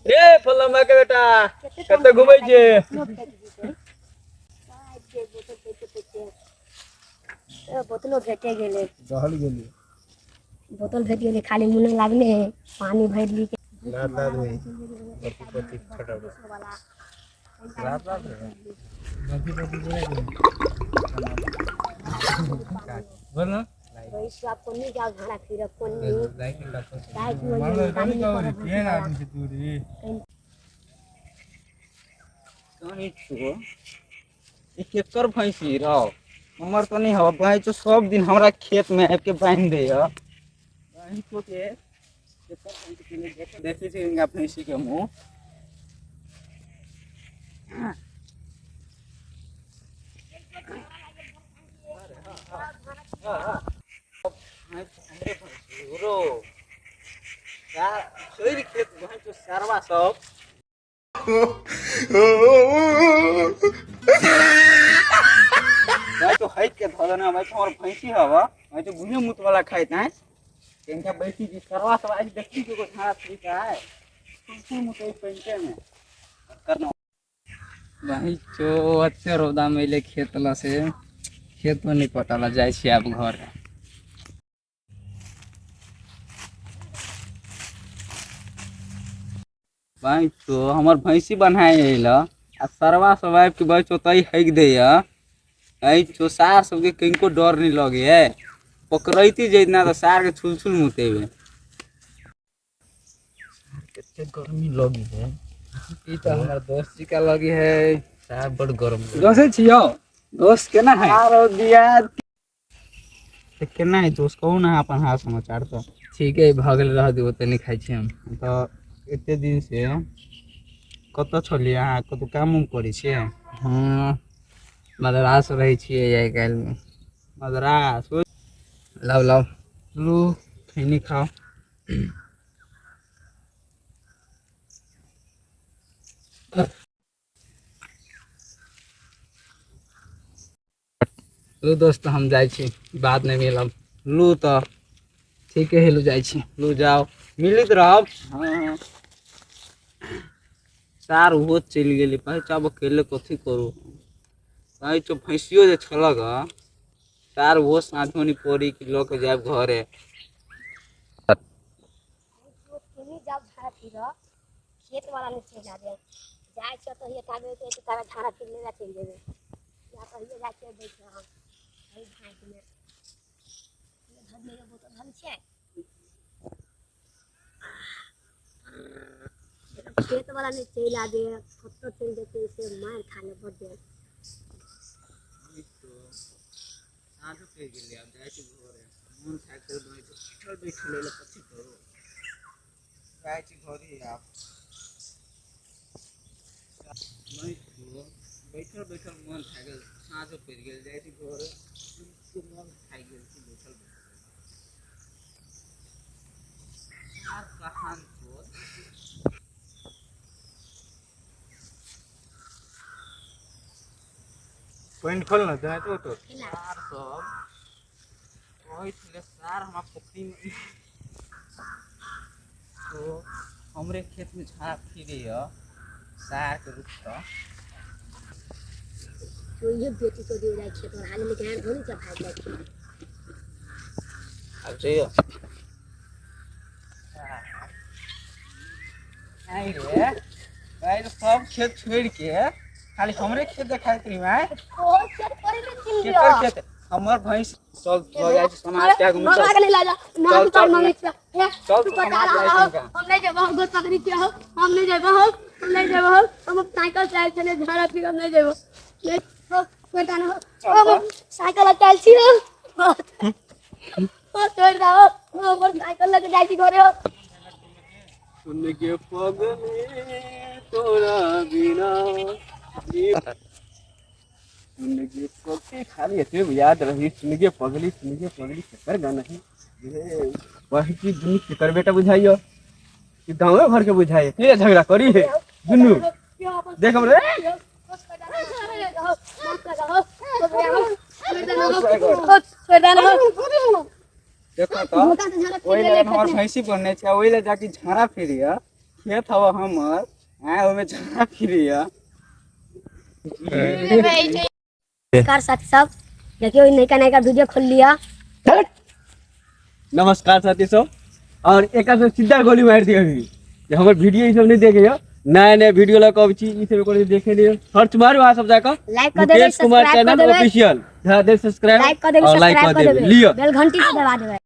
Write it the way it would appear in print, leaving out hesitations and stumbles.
रे फल्लमा के बेटा कतऽ घुमै छै? बोतलो भेटे गेलै। दहल गेली। बोतल भेट गेलै, खाली मुँह लागले पानी भरि ली। लाद लाद होई बत्ती पत्ती फटाफट लाद लाद बत्ती पत्ती बोल ना। आप कोनी जाओ झाड़ा फिर कोनी केहन आदमी छै तू रे? कहीं छुओ, ई केकर भैंसी रहो? हमर तो नहीं हो भैंस, सब दिन हमरा खेत में आबि के बांधि दैय। भैंसो के केकर भैंसी के देखै छी इनका भैंसी के मुँह। रो छोड़ि खेत भैंसो सरवा सब भाई तो हट के धऽ देना भाई, हमर भैंसी हवा भाई तो गुहे मुत वाला खाइत है। इनका बैठी जी सरवा सब आज देखी के को झाड़ा ठीक है फुल मुत पेंटे में करना भाई चो अच्छे रौदा में अइले खेत ला से खेत में नहीं पटाला जाइ छी आब घर। भाई तो हमर भैंसी बनाए अइल आ सरवा सब आबि के भाई चोतई हकि दैया। ऐ चो सार सबके किनको डर नहीं लगे है, पकड़ैती जैतना तऽ सार के छुल छुल मुतेबे। कते गर्मी लगी है ई तऽ हमर दोस्त जी का लगी है। सार बड़ गरम। दोस्त छियौ दोस्त केना है? आरो दिया तऽ केना है दोस्त, कहू ना अपन हाल समाचार। तऽ ठीक है भऽ गेल, रह दियौ ओते नहि खाइ छी हम। तऽ एते दिन से कतऽ छलियै अहाँ? कतौ काम उम करै छियै? हँ मद्रास रहै छियै आइ काल्हि। मद्रास? लाउ लाउ। लू खैनी खाओ। लू दोस्त हम जाइ छी, बाद में मिलब। लू तऽ ठीक है हेलू जाइ छी। लू जाओ, मिलित रहब। हँ सार ओहो चलि गेलै। भाइ आब अकेले कथी करू? भाइ तो भैंसियो जे छलक हँ सार ओहो साँझ होनी पड़ी कि लऽ के जायब घरे। केनी जाओ झाड़ा फिर खेत वाला नहीं चलि जाबे जाइ छियै तऽ ताबे ताबे झाड़ा फिर लेला चलि जेबै या कहियो जाइ छियै बैठ रहब एहि झाँटमे धर बोतल धल छै। खेत वाला नहीं चलि आबे, कतऽ चलि जेतै से मारि खा ले बड्ड। साँझो पड़ि गेलै, आब जाइ छी घरे, मोन थाकि गेल। बैठल बैठल बैठल कथी करू? जाइ छी घरे आब। बैठल बैठल मोन थाकि गेल, साँझो पड़ि गेल, जाइ छी घरे, मोन थाकि गेल छी बैठल बैठल। यार कहाँ चोर पेंट खोल ना जाए तो सार सब कहै छलै सार हमरा पोखरिमे तो हमरे खेतमे झाड़ा फिरैया सारके रुक तऽ तो ये बेटी को दे जाइ खेत और हाल में गाय धोनी सब भाग जाइ छै। आब जइयो आइ रे भाइ, सब खेत छोड़ि के खाली हमरे खेत देखाइत रही भाइ। कोन खेत करे ले चिल लियो? केकर खेत? हमर भैंस चल लऽ जाइ छी समाज के आगू में। मम्मा चल के नहीं ला जा ना। चल, तू चल, मम्मी से ए चल, तू तू बता समाज रहा जाइ हो। छी हिनका। हम नहीं जेबो, हम गोद पकड़ी के हो, हम नहीं जेबो, हम नहीं जेबो, हम साइकिल से आयल छले झाड़ा फिर हम नहीं जेबो, नहीं हो बेटा ना हो, हम साइकिल लग आयल छी हो हो छोड़ दो हो, हमर साइकिल लग जाइ छी घरे हो। सुन के पगले तोरा बिना सुन गे पगली, खाली एते याद रही, सुन गे पगली, सुन गे पगली, केकर गाना है ये? वही चीज दुनू केकर बेटा बुझाइयो कि गाँवे भर के बुझाइए के झगड़ा करी है दुनू। देख हमरे देखो तो ओहि लए हमर भैंसी बनने छै, ओहि लए जाके झाड़ा फिरिय, खेत हवा हमर आय, ओहिमे झाड़ा फिरिय। नमस्कार साथी सब, देखियो नयका नयका वीडियो खोल लिया। नमस्कार साथी सब, और एक से सीधा गोली मार दिया अभी जे हमर वीडियो ई सब नहीं देखे हो, नया नया वीडियो लग अब छी ई सब को देखे लियो, सर्च मारू अहाँ सब जाकर लाइक कर देबै, मुकेश कुमार सब्सक्राइब कर चैनल देबै, ऑफिशियल, हाँ दे सब्सक्राइब लाइक कर देबै, और लाइक सब्सक्राइब कर कर देबै देबै, लियो बेल घंटी के दबा देबै।